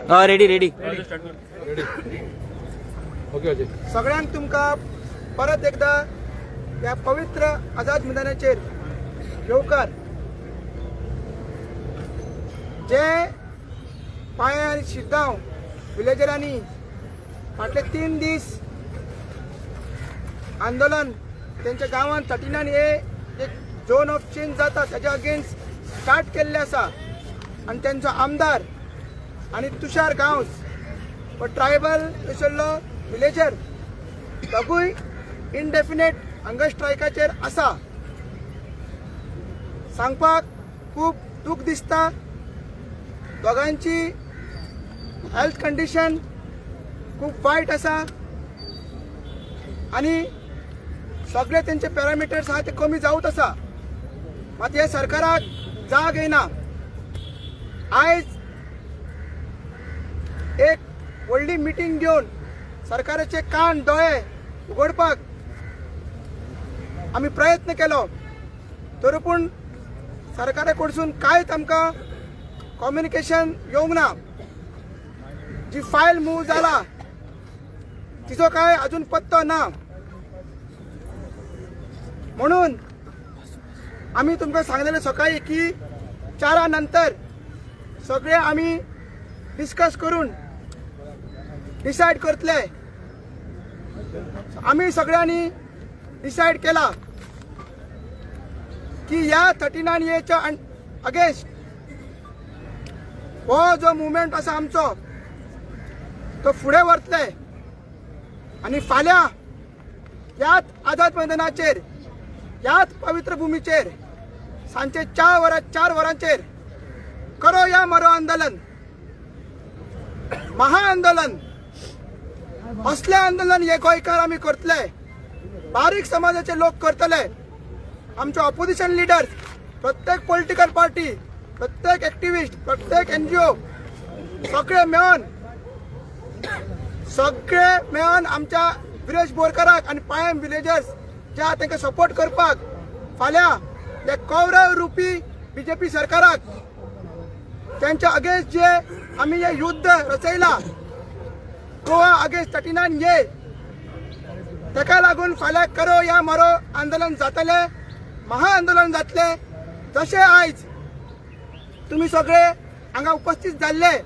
हा, ready ready. Okay Ajay. सगळ्यांक तुमकां परत एकदा ह्या पवित्र आझाद मैदानाचेर येवकार. जे पांय आनी शिरगांव विलेजरांनी फाटले 3 दीस आंदोलन तेंच्या गांवांत 39 ए एक झोन ऑफ चेंज जाता ताच्या अगेन्स्ट स्टार्ट केल्लें आसा आनी तेंचो आमदार आनी तुषार गांवस हो ट्रायबल आशिल्लो विलेजर, दोगूय इनडेफिनेट हंगर स्ट्रायकाचेर आसा. सांगपाक खूब दूख दिसता, दोगांची हेल्थ कंडिशन खूब वायट आसा आनी सगळे तेंचे पॅरामिटर्स आहा ते कमी जावत आसा. मात हे सरकाराक जाग येना. आयज एक व्हडली मिटींग घेवन सरकाराचे कान दोळे उगडपाक आमी प्रयत्न केलो, तरी पूण सरकारा कडसून कांयच आमकां कम्युनिकेशन येवंक ना. जी फायल मूव जाला तिचो काय अजून पत्तो ना. म्हणून आमी तुमकां सांगलेले सकाळी की 4 नंतर सगळे आमी डिस्कस करून डिसायड करतले. आमी सगळ्यांनी डिसायड केला की ह्या 39 एच्या अगेन्स्ट हो जो मुवमेंट आसा आमचो तो फुडें व्हरतले आनी फाल्यां ह्याच आझाद मैदानाचेर, ह्याच पवित्र भुमीचेर सांजचे 4 वरां 4 वरांचेर करो या मरो आंदोलन, महाआंदोलन, असलें आंदोलन हे गोंयकार आमी करतले, बारीक समाजाचे लोक करतले. आमचे ऑपोजिशन लिडर्स, प्रत्येक पॉलिटिकल पार्टी, प्रत्येक एक्टिविस्ट, प्रत्येक एनजीओ, सगळे मेळून आमच्या विरेश बोरकराक आनी पायम विलेजर्स जे आहा तांकां सपोर्ट करपाक फाल्यां ते कौरव रुपी बीजेपी सरकाराक त्यांच्या अगेन्स्ट जे आमी हे युद्ध रचयला, गोवा अगेन्स्ट 39 ए, ताका लागून फाल्यां करो या मरो आंदोलन जातलें, महाआंदोलन जातलें. जशें आयज तुमी सगळे हांगा उपस्थित जाल्ले,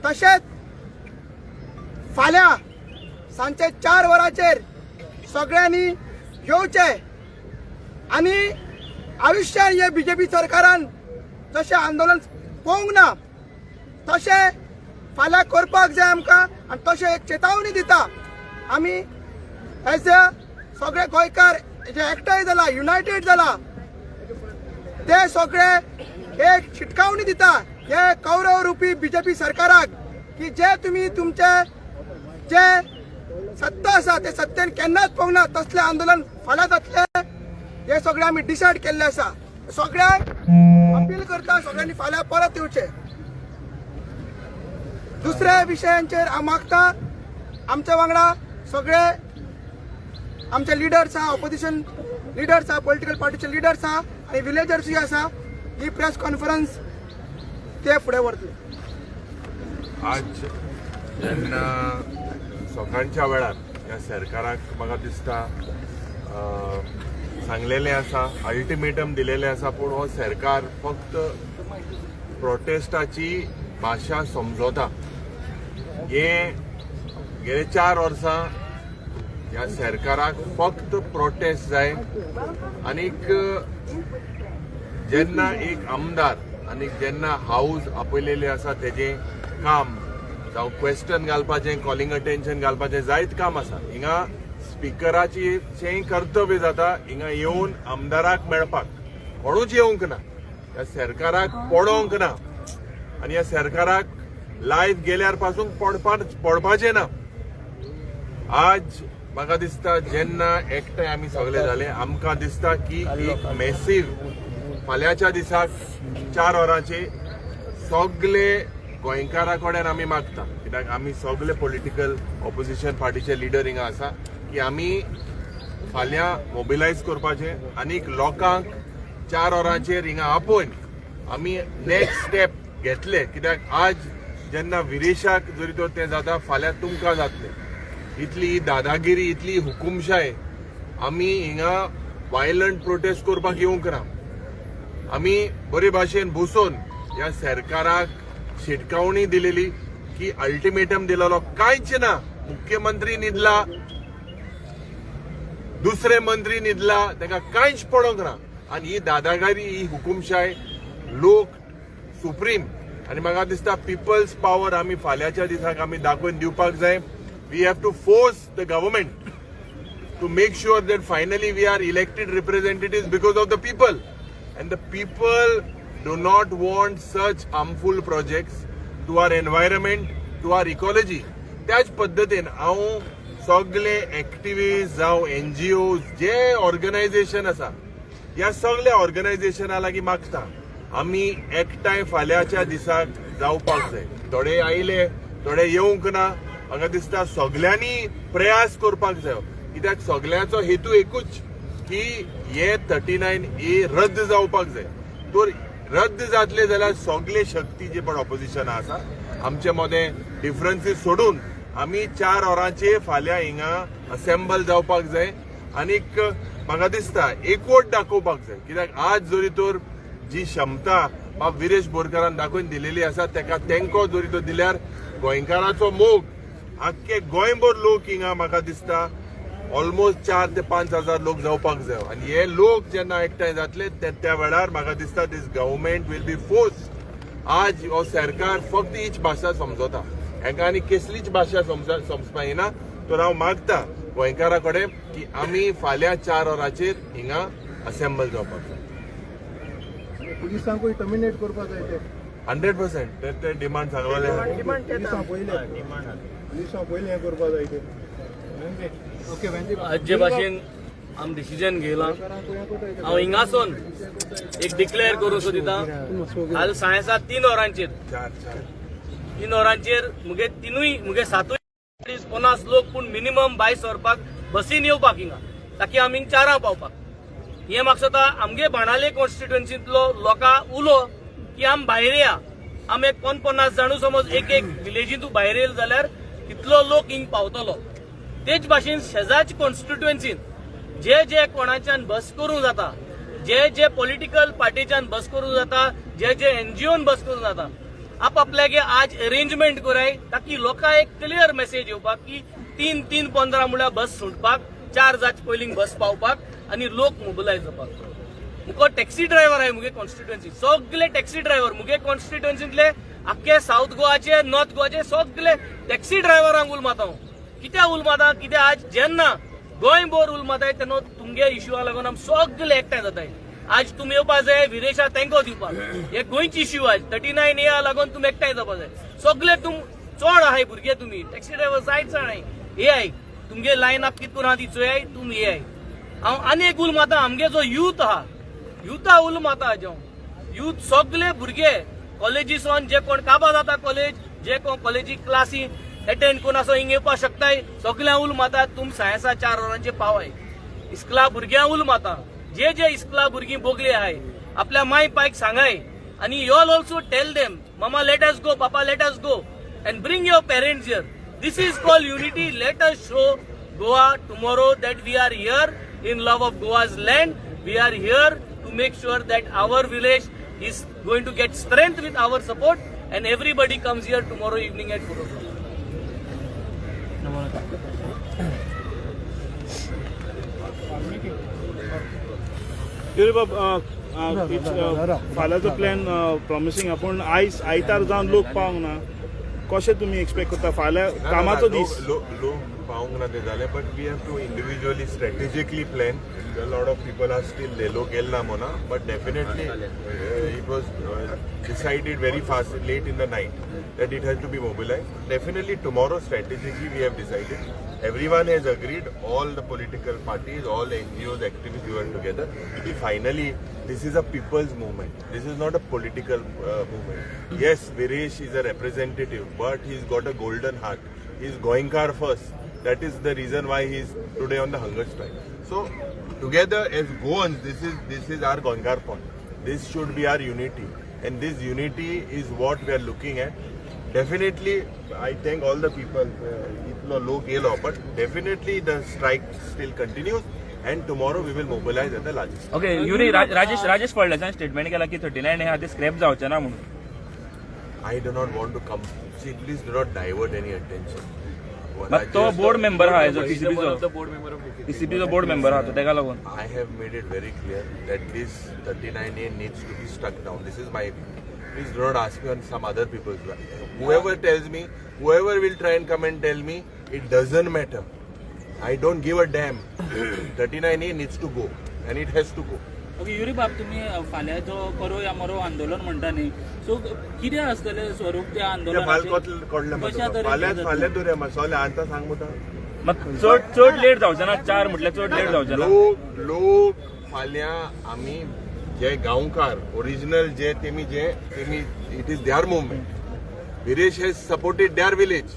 तशेंच फाल्यां सांजचे 4 वरांचेर सगळ्यांनी येवचें आनी आयुश्यान हे बीजेपी सरकारान जशें आंदोलन पळोवंक ना तशें फाल्यां करपाक जाय आमकां. आनी तशें एक चेतावणी दिता आमी एज अ सगळे गोंयकार जे एकठांय जाला, युनायटेड जाला, ते सगळे एक शिटकावणी दिता हे कौरव रुपी बीजेपी सरकाराक की जे तुमी तुमचे जे सत्ता आसा ते सत्तेन केन्नाच पळोवंक ना तसलें आंदोलन फाल्यां जातलें. हे सगळें आमी डिसायड केल्लें आसा. सगळ्यांक अपील करता, सगळ्यांनी फाल्यां परत येवचें. दुसऱ्या विशयांचेर हांव मागता, आमच्या वांगडा सगळे आमचे लिडर्स आहा, ऑपोजिशन लिडर्स आहा, पॉलिटिकल पार्टीचे लिडर्स आहा आनी विलेजर्सूय आसा. ही प्रेस कॉन्फरन्स ते फुडें व्हरतले. आज जेन्ना सकाळच्या वेळार ह्या सरकाराक म्हाका दिसता सांगलेलें आसा, अल्टिमेटम दिलेलें आसा, पूण हो सरकार फक्त प्रोटेस्टाची भाशा समजता. हे गेले 4 वर्सां ह्या सरकाराक फक्त प्रोटेस्ट जाय. आनीक जेन्ना एक आमदार आनी जेन्ना हाऊस आपयलेले आसा, तेजें काम जावं क्वेश्चन घालपाचें, कॉलिंग अटेन्शन घालपाचें जायत काम आसा. हिंगा स्पिकराचें कर्तव्य जाता हिंगा येवन आमदाराक मेळपाक. कोणूच येवंक ना, ह्या सरकाराक पडोवंक ना आनी ह्या सरकाराक लायट गेल्यार पासून पडपाचें ना. आज म्हाका दिसता जेन्ना एकठांय आमी सगळे जाले, आमकां दिसता की एक मॅसीव फाल्यांच्या दिसाक 4 वरांचे सगळे गोंयकारा कडेन आमी मागता, कित्याक आमी सगळे पॉलिटिकल ऑपोजिशन पार्टीचे लिडर हिंगा आसा, की आमी फाल्यां मोबिलायज करपाचें आनी लोकांक 4 वरांचेर हिंगा आपोवन आमी नेक्स्ट स्टेप घेतले, कित्याक आज जेन्ना विरेशाक जरी तर तें जाता, फाल्यां तुमकां जातलें. इतली ही दादागिरी, इतली हुकुमशाय. आमी हिंगा वायलंट प्रोटेस्ट करपाक येवंक ना. आमी बरे भाशेन बसून ह्या सरकाराक शिटकावणी दिलेली की अल्टिमेटम दिलेलो, कांयच ना. मुख्यमंत्री न्हिदला, दुसरे मंत्री न्हिदला, ताका कांयच पडोंक ना. आनी ही दादागिरी, ही हुकुमशाय, लोक सुप्रीम. आनी म्हाका दिसता पिपल्स पावर आमी फाल्यांच्या दिसाक आमी दाखोवन दिवपाक जाय. We have to force the government to make sure that finally we are elected representatives because of the people. And the people do not want such harmful projects to our environment, to our ecology. त्याच पद्दतीन हांव सगळे activist जावं NGO, जे organisation आसा, ह्या सगळ्या ऑर्गनायझेशना लागीं मागता, आमी एकठांय फाल्यांच्या दिसाक जावपाक जाय. थोडे आयले, थोडे येवंक ना. म्हाका दिसता सगल्यांनी प्रयास करपाक जाय, कित्याक सगल्यांचो हेतू एकूच की हे 39A रद्द जावपाक जाय. तर रद्द जातले जाल्यार सगळे शक्ती जे पण ऑपोजिशन आसा, आमचे मदें डिफरन्सीस सोडून आमी 4 वरांचेर फाल्यां हिंगा असेंबल जावपाक जाय. आनीक म्हाका दिसता एकवट दाखोवपाक जाय, कित्याक आज जरी तर जी क्षमता बाब विरेश बोरकारान दाखोवन दिलेली आसा, तेका तेंको जरी तो दिल्यार गोंयकाराचो मोग आख्खे गोंयभर लोक हिंगा म्हाका दिसता ऑलमोस्ट 4 ते 5 हजार लोक जावपाक जाय. आनी हे लोक जेन्ना एकठांय जातले त्या वेळार म्हाका दिसता this government will be force. आज हो सरकार फक्त हीच भाशा समजता, हांकां आनी कसलीच भाशा समजपा येना. तर हांव मागता गोंयकारा कडेन की आमी फाल्यां 4 वरांचेर हिंगा असेंबल जावपाक जाय. पुलिसांकूय टर्मिनेट करपाक जाय ते. 100%, ते ते डिमांड सांगलेले. पुलिसां पयलें हें करपाक जाय ते. ओके. आज जे भाशेन आम डिसिजन घेयलां, हांव हिंगासून एक डिक्लेअर करूं सोदिता. काल सांजेसात 3 वरांचेर, चार चार 3 वरांचेर मुगे तिनूय, मुगे सातूय 50 लोक पूण मिनिमम भायर सरपाक, बसीन येवपाक हिंगा, ताकी आमी चारां पावपाक. हें म्हाका दिसता आमगे बाणाले कॉन्स्टिट्युएन्सींतलो लोकां उलो की आम भायर या. आम एक 50 जाणू समज एक एक विलेजींतू भायर येयले जाल्यार तितलो लोक हिंग पावतलो. तेच भाशेन शेजारच्या कॉन्स्टिट्युएन्सीन जे जे कोणाच्यान बस करूं जाता, जे जे पॉलिटिकल पार्टीच्यान बस करूं जाता, जे जे एनजीओन बस करूं जाता, आपापल्यागे आज अरेंजमेंट कराय, ताकी लोकांक एक क्लियर मेसेज येवपाक की 3:15 म्हळ्यार बस सुटपाक, 4 जाचे पयलीं बस पावपाक आनी लोक मोबिलायज जावपाक. मुको टॅक्सी ड्रायव्हर आहे मुगे कॉन्स्टिट्युएन्सी, सगळे टॅक्सी ड्रायव्हर मुगे कॉन्स्टिट्युएन्सीतले, आख्खे साऊथ गोवाचे, नॉर्थ गोवाचे सगळे टॅक्सी ड्रायव्हरांक उल मारता हांव. कित्याक उल मारता? कित्याक आज जेन्ना गोंयभर उल मारताय तेन्ना तुमगे इश्यूआ लागून आमी सगळे एकठांय जाताय. आज तुमी येवपा जाय विरेशा तेंको दिवपाक. हे गोंयची इश्यू आज 39A लागून तुमी एकठांय जावपा जाय सगळे. तुम चड आहाय भुरगे, तुमी टॅक्सी ड्रायव्हर जायत चड आहाय. येयाय, तुमगे लायन अप कित करून आहा ती चोयाय, तुमी येयाय. हांव आनी एक उल मारता, आमगे जो यूथ आहा, युथा उल मारता हांव. यूथ सगळे भुरगे कॉलेजीसोन जे कोण काबा जाता कॉलेज, जे कोण कॉलेजी क्लासी एटेंड करून असो हिंग येवपाक शकताय, सगळ्यां उल मारता, तुम सायेसा 4 वरांचे पावाय. इस्कला भुरग्यां उल मारता, जे जे इस्कला भुरगीं बोगली आहाय, आपल्या माय पायक सांगाय आनी you all also tell them, "Mama, let us go. Papa, let us go," and bring your parents here. This is called unity. Let us show Goa tomorrow that we are here in love of Goa's land. We are here to make sure that our village is going to get strength with our support, and everybody comes here tomorrow evening at 4 o'clock. बाब, फाल्यांचो plan प्रॉमिसींग, पूण आयज आयतार जावन लोक पावंक ना. कशें तुमी एक्सपेक्ट करता फाल्यां कामाचो दीस? लोक पावंक ना ते जालें, but we have to individually strategically plan. Lot of people are still, लोक गेले ना Mona, but definitely it was decided very fast, late in the night, that it has to be mobilized. Definitely tomorrow, strategically we have decided. Everyone has agreed, all the political parties, all NGOs, activists, we were together. See, finally, this is a people's movement. This is not a political movement. Yes, Viresh is a representative, but he's got a golden heart. He's Goenkar first. That is the reason why he is today on the hunger strike. So, together as Goans, this is our Goenkar point. This should be our unity, and this unity is what we are looking at. Definitely I thank all the people, इतलो लोक येयलो, but definitely the strike still continues and tomorrow we will mobilise at the largest. Okay Yuri, Rajesh फळदेसान statement केला की 39 हे आधी scrap जावचे ना म्हणून. I do not want to come. See, please do not divert any attention. मात तो board member आहा हेजो टीसीपीचो, टीसीपीचो बोर्ड मेंबर आहा तो, तेका लागून. I have made it very clear that this 39A needs to be struck down. This is my view. Please do not ask me on some other people's view. Whoever tells me, whoever will try and come and tell me, it doesn't matter. I don't give a damn. 39A needs to go and it has to go. Okay Yuri बाब, तुम्ही फाल्यां जो करो या मरो आंदोलन म्हणटा न्ही, सो कितें आसतलें स्वरूप त्या आंदोलनाचें? कशा तरेन फाल्यां जातलें? फाल्यां दवरया, सोले आतां सांग मुता. मात चड चड लेट जावचे ना? 4 म्हटल्यार चड लेट जावचे ना? लोक फाल्यां आमी जे गांवकार ओरिजिनल जे तेमी it is their movement. Viresh has supported their village.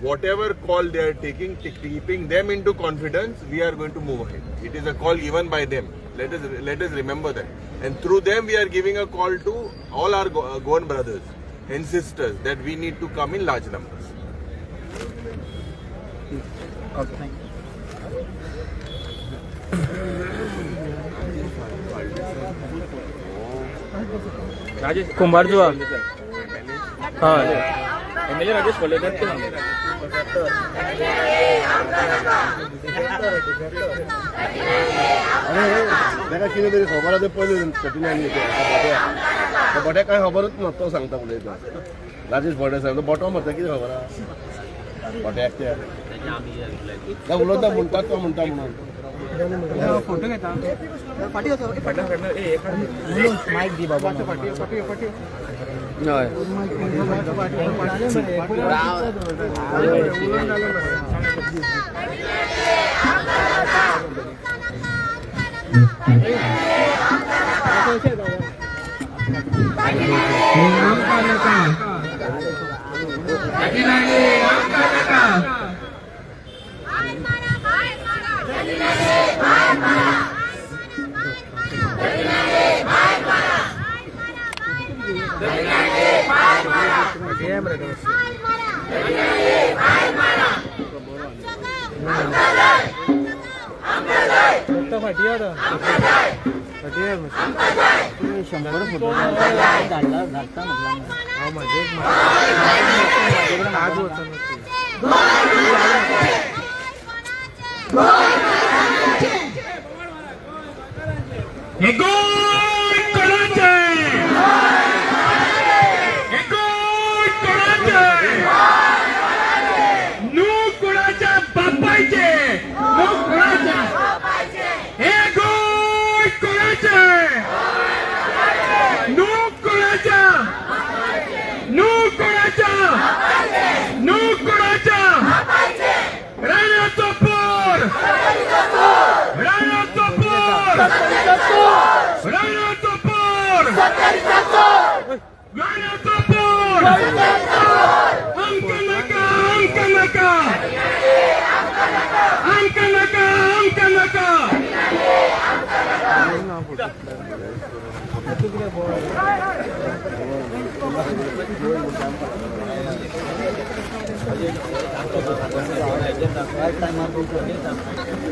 Whatever call they are taking, keeping them into confidence, we are going to move ahead. It is a call given by them. Let us remember that. And through them we are giving a call to all our Goan brothers and sisters that we need to come in large numbers. Rajesh Kumbharjua, हय, MLA Rajesh Phaldesai ते सांगता. अरे, ताका कितें तरी खबर आसा. पयलीं 39 तो बोट्याक कांय खबरूच ना. तो सांगता उलयता राजेश फळदेसाय. तो बोटो मरता, कितें खबर आहा बोट्याक? त्या ना उलयता म्हणटा तो म्हणटा म्हणून. फाटी वचो, ए, फाटी.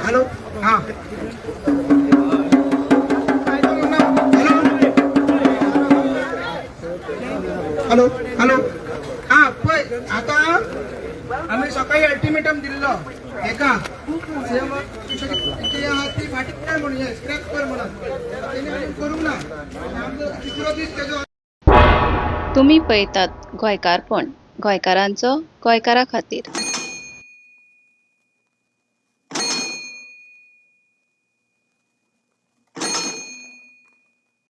हॅलो, हा, हॅलो, हॅलो, हा, पळय आतां आमी सकाळी अल्टिमेटम दिल्लो एका ती आहा ती फाटी कर म्हणून, स्क्रॅप कर म्हणून. तेणी अजून करूंक ना. आमचो तिसरो दीस तेजो. तुमी पळयतात गोंयकारपण, गोंयकारांचो गोंयकारा खातीर.